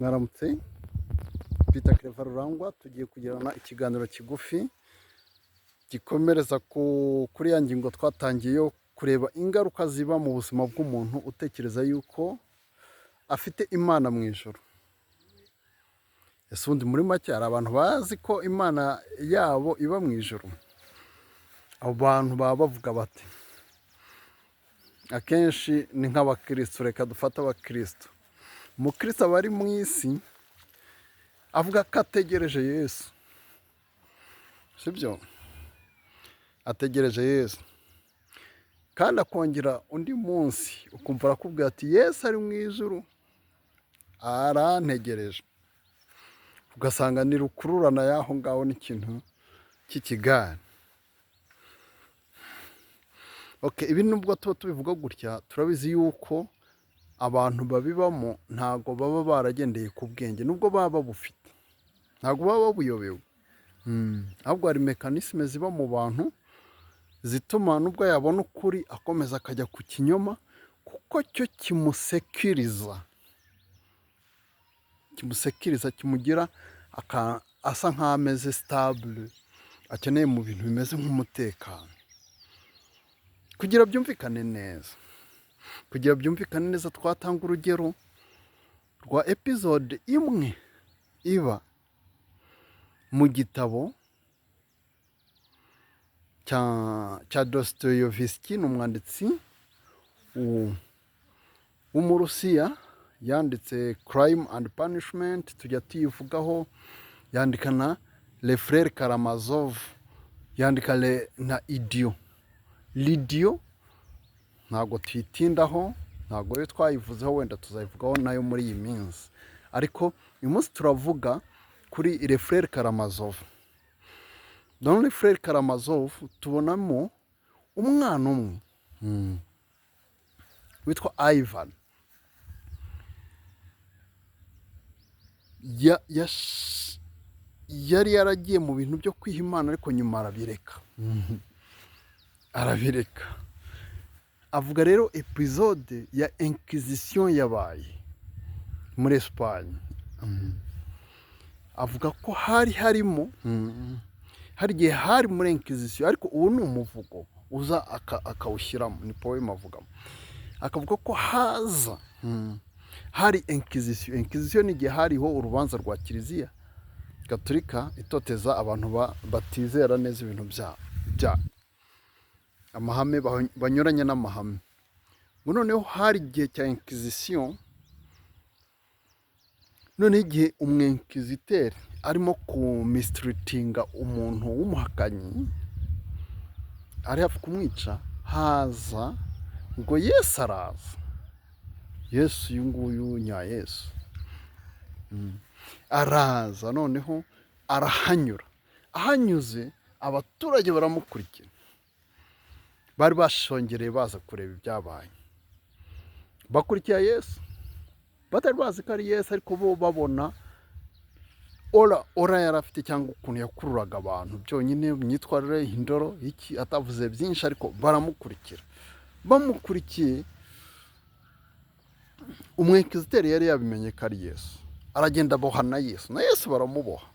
Mwaramutse, Peter Claver Rurangwa. Tugiye kugirana ikiganiro kigufi gikomereza kuri ya ngingo twatangiye yo kureba ingaruka ziba mu buzima bw'umuntu utekereza yuko afite Imana mu ijuru. Ese ubundi muri make hari abantu bazi ko Imana yabo iba mu ijuru? Abo bantu baba bavuga bati akenshi ni nk'abakirisitu. Reka dufate abakirisitu. Umukirisitu aba ari mu isi avuga ko ategereje Yesu, sibyo? Ategereje Yesu, kandi akongera undi munsi ukumva arakubwira ati: "Yesu ari mu ijuru arantegereje." Ugasanga ni rukururana y'aho ngaho n'ikintu cy'ikigare. Okay, ibi nubwo tuba tubivuga gutya, turabizi yuko abantu babibamo ntabwo baba baragendeye ku bwenge, nubwo baba babufite ntabwo baba babuyobewe. Ahubwo hari mécanismes ziba mu bantu zituma nubwo yabona ukuri akomeza akajya ku kinyoma, kuko cyo kimusekiriza, kimusekiriza, kimugira asa nk'aho ameze stable, akeneye mu bintu bimeze nk'umutekano. Kugira byumvikane neza, twatanga urugero rwa episode imwe iba mu gitabo cya Dostoyevsky. Ni umwanditsi w'Umurusiya, yanditse Crime and Punishment, tujya tuyivugaho, yandika na Les Frères Karamazov, yandika na Idiot. L'Idiot ntabwo tuyitindaho, ntabwo yo twayivuzeho, wenda tuzayivugaho nayo muri iyi minsi, ariko uyu munsi turavuga kuri Les Frères Karamazov. Dans Les Frères Karamazov tubonamo umwana umwe witwa Ivan. Yari yaragiye mu bintu byo kwiha Imana, ariko nyuma arabireka, arabireka. Avuga rero épisode ya Inquisition yabaye muri Esipanye. Avuga ko hari harimo hari igihe hari muri Inquisition, ariko ubu ni umuvugo uza akawushyiramo, ni poème avugamo. Akavuga ko haza hari Inquisition. Inquisition ni igihe hariho urubanza rwa Kiliziya Gatolika itoteza abantu batizera neza ibintu bya amahame, banyuranye n'amahame. Ngo noneho hari igihe cya Inquisition, noneho igihe umwenquisiteur arimo kumistreatinga umuntu w'umuhakanyi, ari hafi kumwica, haza ngo Yesu araza. Yesu uyu nguyu nya Yesu araza, noneho arahanyura. Ahanyuze abaturage baramukurikira, bari bashongereye baza kureba ibyabaye. Bakurikira Yesu batari bazi ko ari Yesu, ariko bo babona aura yari afite cyangwa ukuntu yakururaga abantu byonyine, imyitwarire, indoro, iki, atavuze byinshi, ariko baramukurikira. Bamukurikiye, umwenquisiteur yari yabimenye ko ari Yesu, aragenda aboha na Yesu, na Yesu baramuboha.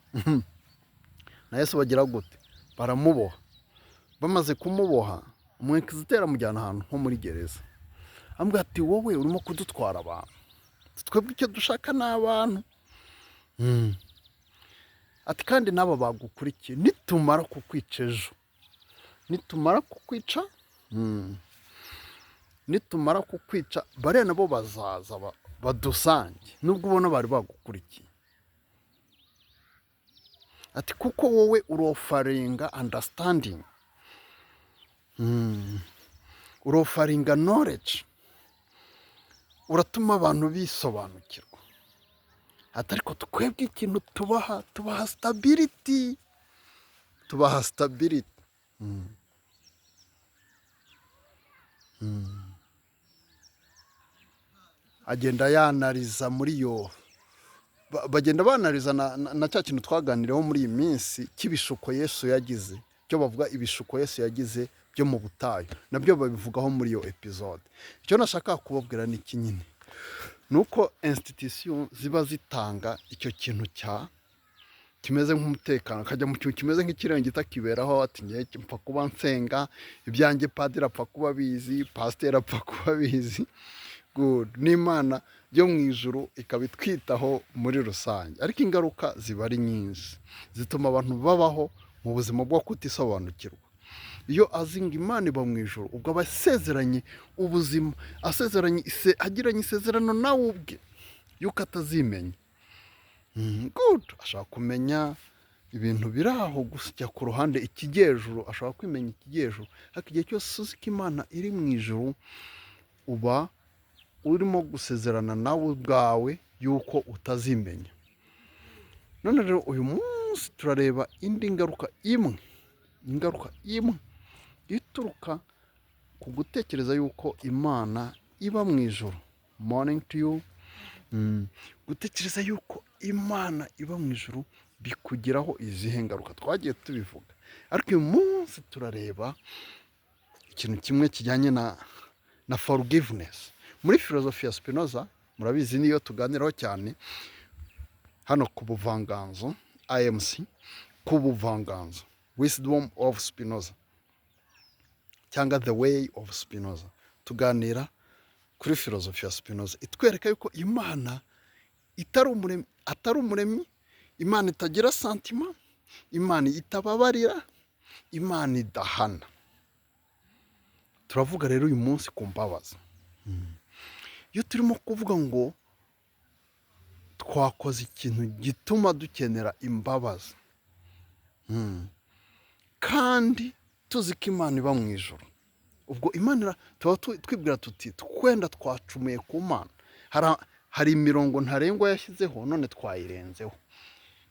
Na Yesu bagira gute? Baramuboha. Bamaze kumuboha, umwenquisiteur amujyana ahantu nko muri gereza, amubwira ati: "Wowe urimo kudutwara abantu, twebwe icyo dushaka ni abantu." Ati: "Kandi n'aba bagukurikiye, nitumara kukwica ejo, nitumara kukwica, nitumara kukwica, bariya nabo bazaza badusange, nubwo ubona bari bagukurikiye." Ati: "Kuko wowe urofferinga understanding, urofferinga knowledge, uratuma abantu bisobanukirwa." Ati: "Ariko twebwe ikintu tubaha, tubaha stability, tubaha stability." Agenda yanariza muri yo, bagenda banariza na cya kintu twaganiriyeho muri iyi minsi cy'ibishuko Yesu yagize, cyo bavuga ibishuko Yesu yagize byo mu butayu, nabyo babivugaho muri iyo episode. Icyo nashaka kubabwira ni iki nyine. Ni uko institution ziba zitanga icyo kintu cya kimeze nk'umutekano, akajya mu kintu kimeze nk'ikiringiti, akiberaho ati: "Ngiye mpfa kuba nsenga ibyanjye, padiri apfa kuba abizi, pasiteri apfa kuba abizi." Good. N'Imana yo mu ijuru ikaba itwitaho muri rusange, ariko ingaruka ziba ari nyinshi, zituma abantu babaho mu buzima bwo kutisobanukirwa. Iyo azi ngo Imana iba mu ijuru, ubwo aba asezeranye ubuzima, asezeranye agiranye isezerano nawe ubwe yuko atazimenya. Good. Ashaka kumenya ibintu biri aho gusya ku ruhande, ikijyejuru, ashobora kwimenya ikijyejuru, ariko igihe cyose uzi ko Imana iri mu ijuru, uba urimo gusezerana nawe ubwawe yuko utazimenya. None rero uyu munsi turareba indi ngaruka imwe, ingaruka imwe ituruka ku gutekereza yuko Imana iba mu ijuru. Morning to you. Gutekereza yuko Imana iba mu ijuru bikugiraho izihe ngaruka? Twagiye tubivuga, ariko uyu munsi turareba ikintu kimwe kijyanye na forgiveness muri filozofi ya Spinoza. Murabizi, niyo tuganiraho cyane hano ku buvanganzo IMC, ku buvanganzo, Wisdom of Spinoza cyangwa The Way of Spinoza. Tuganira kuri filozofi ya Spinoza itwereka yuko Imana itari umuremyi, atari umuremyi, Imana itagira sentiment, Imana itababarira, Imana idahana. Turavuga rero uyu munsi ku mbabazi. Iyo turimo kuvuga ngo twakoze ikintu gituma dukenera imbabazi, kandi tuzi ko Imana iba mu ijuru, ubwo Imana tuba twibwira tuti: "Twenda twacumuye ku Mana, hari imirongo ntarengwa yashyizeho, none twayirenzeho."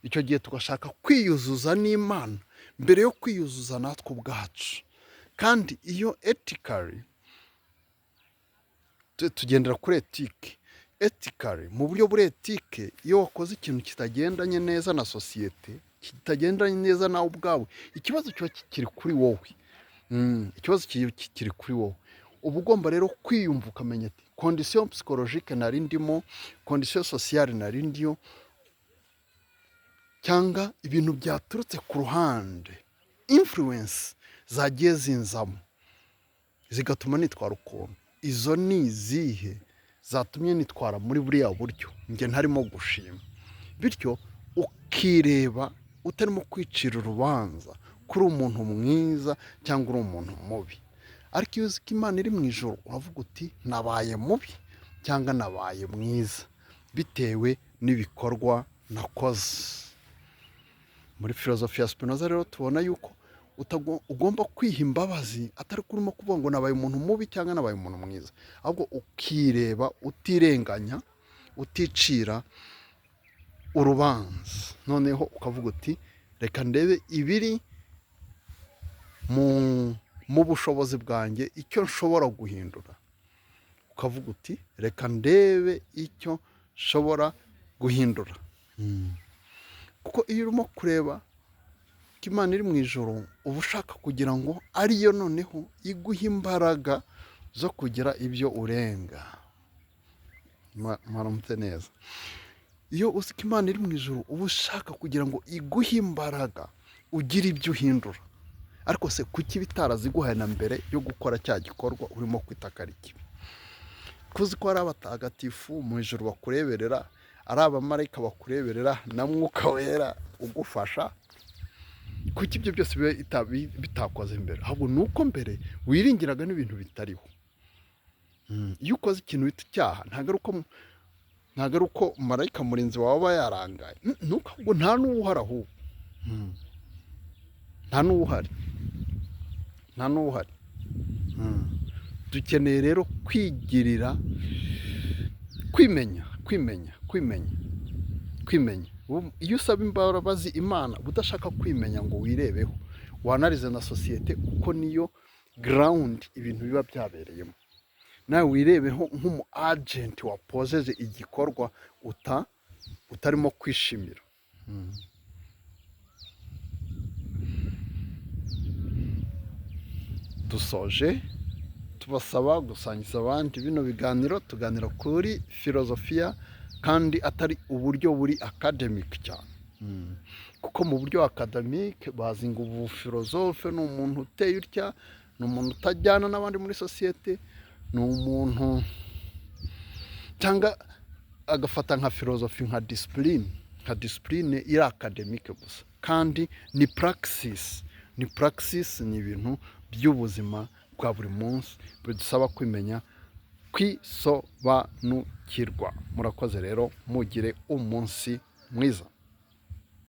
Icyo gihe tugashaka kwiyuzuza n'Imana mbere yo kwiyuzuza natwe ubwacu. Kandi iyo ethically, tugendera kuri éthique, ethically, mu buryo buri éthique, iyo wakoze ikintu kitagendanye neza na sosiyete, kitagendanye neza nawe ubwawe, ikibazo kiba kikiri kuri wowe. Ikibazo kiri kuri wowe. Uba ugomba rero kwiyumva, ukamenya ati: "Condition psychologique nari ndimo, condition sociale nari ndiyo, cyangwa ibintu byaturutse ku ruhande, influence zagiye zinzamo zigatuma nitwara ukuntu, izo ni izihe zatumye nitwara muri buriya buryo njye ntarimo gushima?" Bityo ukireba utarimo kwicira urubanza kuri umuntu mwiza cyangwa uri umuntu mubi. Ariko iyo uzi ko Imana iri mu ijuru, uravuga uti: "Nabaye mubi cyangwa nabaye mwiza bitewe n'ibikorwa nakoze." Muri filozofi ya Spinoza rero tubona yuko ugomba kwiha imbabazi, atari ko urimo kuvuga ngo nabaye umuntu mubi cyangwa nabaye umuntu mwiza, ahubwo ukireba utirenganya, uticira urubanza, noneho ukavuga uti: "Reka ndebe ibiri mu bushobozi bwanjye, icyo nshobora guhindura." Ukavuga uti: "Reka ndebe icyo nshobora guhindura." Kuko iyo urimo kureba ko Imana iri mu ijuru, uba ushaka kugira ngo ariyo noneho iguha imbaraga zo kugira ibyo urenga. Mwaramutse neza. Iyo uzi ko Imana iri mu ijuru, uba ushaka kugira ngo iguhe imbaraga ugire ibyo uhindura. Ariko se kuki bitaraziguhaye na mbere yo gukora cya gikorwa urimo kwita ko ari kibi? Kuzi ko hari abatagatifu mu ijuru bakureberera, ari abamarayika bakureberera, na Mwuka Wera ugufasha, kuki ibyo byose biba bitakoze mbere? Ahubwo ni uko mbere wiringiraga n'ibintu bitariho. Iyo ukoze ikintu wita icyaha, ntabwo ari uko marayika murinzi wawe aba yarangaye. Ni uko ahubwo nta n'uwuhari, ahubwo nta n'uwuhari, nta n'uwuhari. Dukeneye rero kwigirira kwimenya, kwimenya, kwimenya, kwimenya. Iyo usaba imbabazi Imana, uba udashaka kwimenya ngo wirebeho, wanalyze na sosiyete, kuko niyo ground ibintu biba byabereyemo. Nawe wirebeho nk'umu agent wapojeje igikorwa utarimo kwishimira. Dusoje tubabwira yuko Tubasaba gusangiza abandi bino biganiro. Tuganira kuri filozofiya kandi atari uburyo buri academic cyane. Kuko mu buryo academic bazi ngo ubu philosophe ni umuntu uteye utya, ni umuntu utajyana n'abandi muri sosiyete, ni umuntu cyangwa agafata nka filozofi nka discipline iri academic gusa. Kandi ni praxis, ni praxis, ni ibintu by'ubuzima bwa buri munsi bidusaba kwimenya, kwisobanukirwa. Murakoze rero, mugire umunsi mwiza.